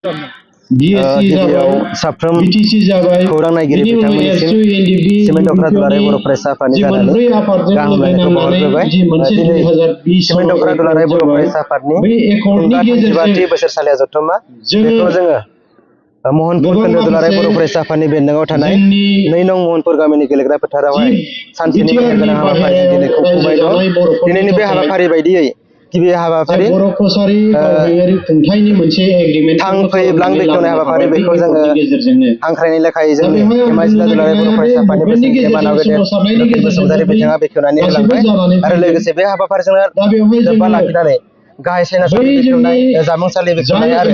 गिबियाव साफ्रोम खौरां नायगिरि बिथांमोननिसिम सिमेन्ट दख'रा दुलाराय बर' फरायसा आफादनि जानानै गाहाम हामलायनायखौ बावहरग्रोबाय। दिनै सिमेन्ट दख'रा दुलाराय बर' फरायसा आफादनि 35थि बोसोरसालिया जथुम्मा बेखौ जोङो महनपुर खोन्दो दुलाराय बर' फरायसा आफादनि बेन्दोङाव थानाय 2 नं महनपुर गामिनि गेलेग्रा फोथारावहाय सानसेनि मेहेरगोनां हाबाफारिजों दिनै खुंफुंबाय दं। दिनैनि बे हाबाफारि बायदियै गिबि हाबाफारि थां फै ब्लां बेखेवनाय हाबाफारि बेखौ जोङो हांख्रायनाय लेखायै जोंनि एमआइ जिल्ला दुलाराय बर' फरायसा आफादनि बोसोनगिरि मानाव गेदेर लखिन बसुमतारी बिथाङा बेखेवनानै होलांबाय आरो लोगोसे बे हाबाफारिजोंनो लोब्बा लाखिनानै गाहाय सायनासालि बेखेवनाय जामुंसालि बेखेवनाय आरो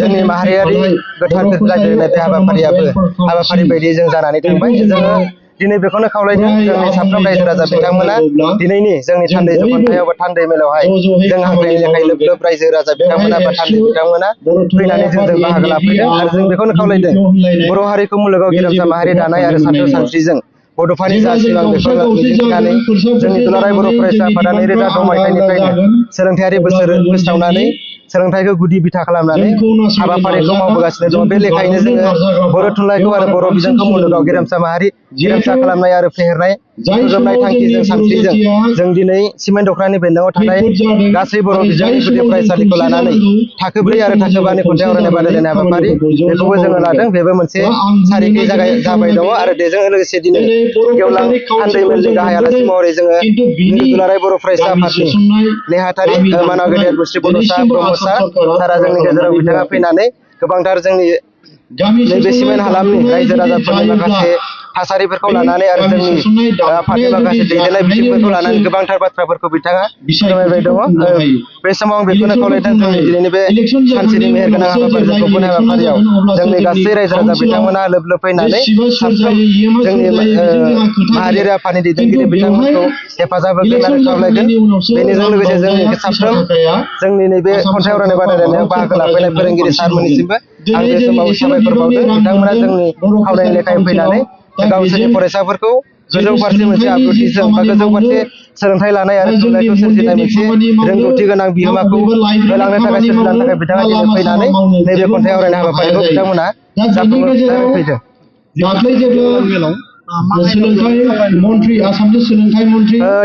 जोंनि माहारियारि गोथार रायज्लायनाय बे हाबाफारियाबो हाबाफारि बायदियै जों जानानै थांबाय। जोङो दिनै बेखौनो खावलायदों जोंनि साफ्रोम रायजो राजा बिथांमोना दिनैनि जोंनि थान्दै जख'न्थायाव बा थान्दै मेलावहाय जों हांख्रायनाय लेखायै लोब लोब रायजो राजा बिथांमोना बा थान्दै बिथांमोना फैनानै जोंजों बाहागो लाफैदों आरो जों बेखौनो खावलायदों बर' हारिखौ मुलुगाव गेरेमसा माहारि दानाय आरो सानथौ सानस्रिजों बड'फानि जा सिमां बेखौ मिजिंथिनानै जोंनि दुलाराय बर' फरायसा आफादा 2006 मायथाइनिफ्रायनो सोलोंथायारि बोसोर फोसावनानै सोलोंथाइखौ गुदि बिथा खालामनानै हाबाफारिखौ मावबोगासिनो दङ। बे लेखायैनो जोङो बर' थुनलाइखौ आरो बर' बिजोंखौ मुलुगाव गेरेमसा माहारि गेरेमसा खालामनाय आरो फेहेरनाय फोजोबनाय थांखिजों सानस्रिजों जों दिनै सिमेन्ट दख'रानि बेन्दोङाव थानाय गासै बर' बिजोंनि गुदि फरायसालिखौ लानानै थाखो 4 आरो थाखो 5 नि खन्थाइ आवरायनाय बादायलायनाय हाबाफारि बेखौबो जोङो लादों। बेबो मोनसे सारिखै जाबाय दङ आरो बेजों लोगोसे दिनै गेवलां थान्दै मेलनि गाहाय आलासि महरै जोङो दुलाराय बर' फरायसा आफादनि नेहाथारि मानाव गेदेर मुस्रि बड'सा ब्रह्म सारा जोंनि गेजेराव बिथाङा फैनानै गोबांथार जोंनि नैबे सिमेन्ट हालामनि रायजो राजाफोरनि माखासे थासारिफोरखौ लानानै आरो जोंनि आफादनि माखासे दैदेननाय बिथिंफोरखौ लानानै गोबांथार बाथ्राफोरखौ बिथाङा फोरमायबाय दङ। बे समाव आं बेखौनो खावलायदों जोंनि दिनैनि बे सानसेनि मेहेरगोनां हाबाफारिजों खुंफुंनाय हाबाफारियाव जोंनि गासै रायजो राजा बिथांमोना लोब लोब फैनानै साफ्रोम जोंनि माहारियारि आफादनि दैदेनगिरि बिथांमोनखौ हेफाजाब होगोन आरो खावलायगोन। बेनिजों लोगोसे जोंनि साफ्रोम जोंनि नैबे खन्थाइ आवरायनाय बादायलायनायाव बाहागो लाफैनाय फोरोंगिरि सारमोननिसिमबो आं बे समाव साबायखर बावदों। बिथांमोना जोंनि खावलायनाय लेखायै फैनानै गावसोरनि फरायसाफोरखौ गोजौ फारसे मोनसे आब्रुथिजों बा गोजौ फारसे सोलोंथाइ लानाय आरो थुनलाइखौ सोरजिनाय मोनसे रोंगौथि गोनां बिहोमाखौ होलांनो थाखाय सोरजिलांनो थाखाय बिथाङा दिनै फैनानै नैबे खन्थाइ आवरायनाय हाबाफारिखौ बिथांमोना जाफुंसारै फैदों।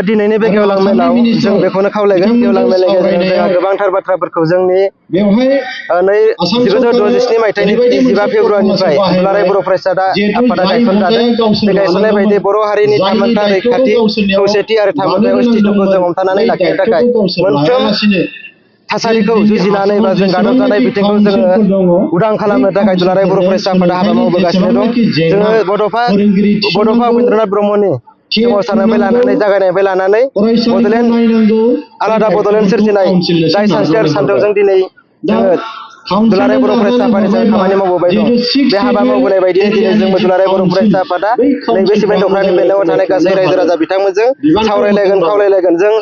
दिनैनि बे गेवलां मेलाव जों बेखौनो खावलायगोन गेवलां मेलनि गेजेरजों जोंहा गोबांथार बाथ्राफोरखौ जोंनि 1967 मायथाइनि 15 फेब्रुवारिनिफ्राय दुलाराय बर' फरायसा आफादा गायसनजादों। बे गायसननाय बायदि बर' हारिनि थामोनथा रैखाथि खौसेथि आरो थामोनथा अस्तित्वखौ जों हमथानानै लाखिनो थाखाय मोनफ्रोम थासारिखौ जुजिनानै बा जों गादबजानाय बिथिंखौ जोङो उदां खालामनो थाखाय दुलाराय बर' फरायसा आफादा हाबा मावबोगासिनो दं। जोङो बड'फा उपेन्द्रनाथ ब्रह्मनि सोमावसारनायनिफ्राय लानानै जागायनायनिफ्राय लानानै आलादा बड'लेण्ड सोरजिनाय जाय सानस्रि आरो सानथौजों दिनै जोङो दुलाराय बर' फरायसा आफादनि सायाव खामानि मावबोबाय दं। बे हाबा मावबोनाय बायदिनो दिनै जोंबो दुलाराय बर' फरायसा आफादा नैबे सिमेन्ट दख'रानि बेन्दोङाव थानाय गासै रायजो राजा बिथांमोनजों सावरायलायगोन खावलायलायगोन। जों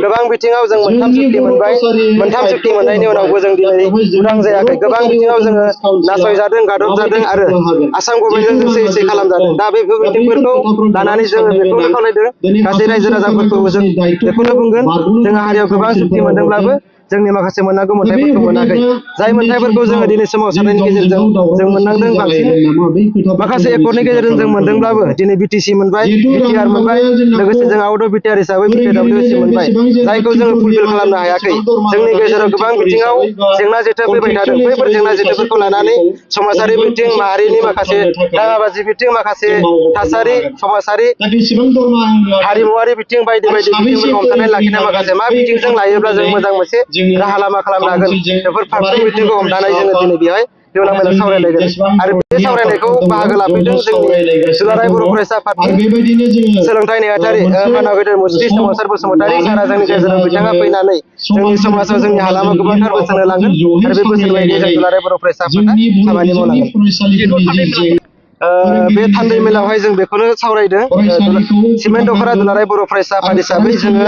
गोबां बिथिङाव जों मोनथाम सुक्ति मोनबाय। मोनथाम सुक्ति मोननायनि उनावबो जों दिनै उदां जायाखै। गोबां बिथिङाव जोङो नासयजादों गादबजादों आरो आसाम गभर्नमेन्टजों जों सै सै खालामजादों। दा बे बिथिंफोरखौ लानानै जोङो बेखौनो खावलायदों गासै रायजो राजाफोरखौ जों बेखौनो बुंगोन जोंहा हारियाव गोबां सुक्ति मोनदोंब्लाबो जोंनि माखासे मोननांगौ मोन्थाइफोरखौ मोनाखै। जाय मोन्थाइफोरखौ जोङो दिनै सोमावसारनायनि गेजेरजों जों मोननांदों बांसिन माखासे एकर्डनि गेजेरजों जों मोनदोंब्लाबो दिनै बिटिसि मोनबाय बिटिआर मोनबाय लोगोसे जों आउट अफ बिटिआर हिसाबै बिटिडब्लिउसि मोनबाय जायखौ जोङो फुलफिल खालामनो हायाखै। जोंनि गेजेराव गोबां बिथिङाव जेंना जेथो फैबाय थादों। बैफोर जेंना जेथोफोरखौ लानानै समाजारि बिथिं माहारिनि माखासे दाङाबाजि बिथिं माखासे थासारि समाजारि हारिमुवारि बिथिं बायदि बायदि बिथिंफोरखौ हमथानानै लाखिनाय माखासे मा बिथिंजों लायोब्ला जों मोजां मोनसे राहा लामा खालामनो हागोन बेफोर फारफ्रोम बिथिंखौ हमथानानै जोङो दिनै बेवहाय गेवलां मेलाव सावरायलायगोन आरो बे सावरायनायखौ बाहागो लाफैदों जोंनि दुलाराय बर' फरायसा आफादनि सोलोंथाइ नेहाथारि मानाव गेदेर मुस्रि सोमावसार बसुमतारी सारा जोंनि गेजेराव बिथाङा फैनानै जोंनि समाजाव जोंनि हालामाव गोबांथार बोसोन होलांगोन आरो बे बोसोन बायदियै जों दुलाराय बर' फरायसा आफादा खामानि मावलांगोन। बे थान्दै मेलावहाय जों बेखौनो सावरायदों सिमेन्ट दख'रा दुलाराय बर' फरायसा आफाद हिसाबै जोङो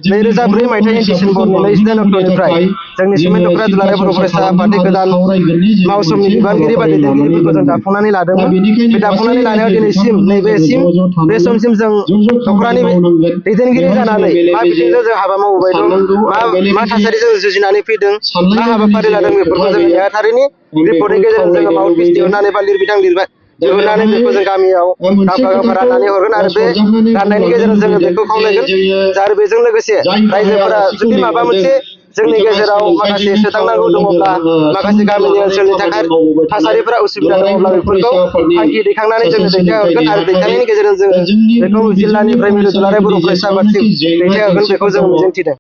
2004 मायथाइनि डिसेम्बरनि 22 अक्ट'निफ्राय जोंनि सिमेन्ट दख'रा दुलाराय बर' फरायसा आफादनि गोदान मावसोमनि बिबानगिरि बा दैदेनगिरिफोरखौ जों दाफुंनानै लादोंमोन। बे दाफुंनानै लानायाव दिनैसिम बे समसिम जों दख'रानि दैदेनगिरि जानानै मा बिथिंजों जों हाबा मावबोबाय दं, मा थासारिजों जुजिनानै फैदों, मा हाबाफारि लादों, बेफोरखौ जों नेहाथारिनि रिपर्टनि गेजेरजों जोङो माउथपिस दिहुननानै बा लिरबिदां दिहुननानै बेखौ जों गामियाव गांफा गांफा राननानै हरगोन आरो बे राननायनि गेजेरजों जोङो बेखौ खावलायगोन आरो बेजों लोगोसे रायजोफोरा जुदि माबा मोनसे जोंनि गेजेराव माखासे सोदांनांगौ दङब्ला, माखासे गामिनि ओनसोलनि थाखाय थासारिफोरा उसुबिदा दङब्ला बेफोरखौ थांखि दैखांनानै जोङो दैथायहरगोन आरो दैथायनायनि गेजेरजों जोङो बेखौ जिल्लानिफ्राय मिरु दुलाराय बर' फरायसा आफादसिम दैथायहरगोन बेखौ जों मिजिंथिदों।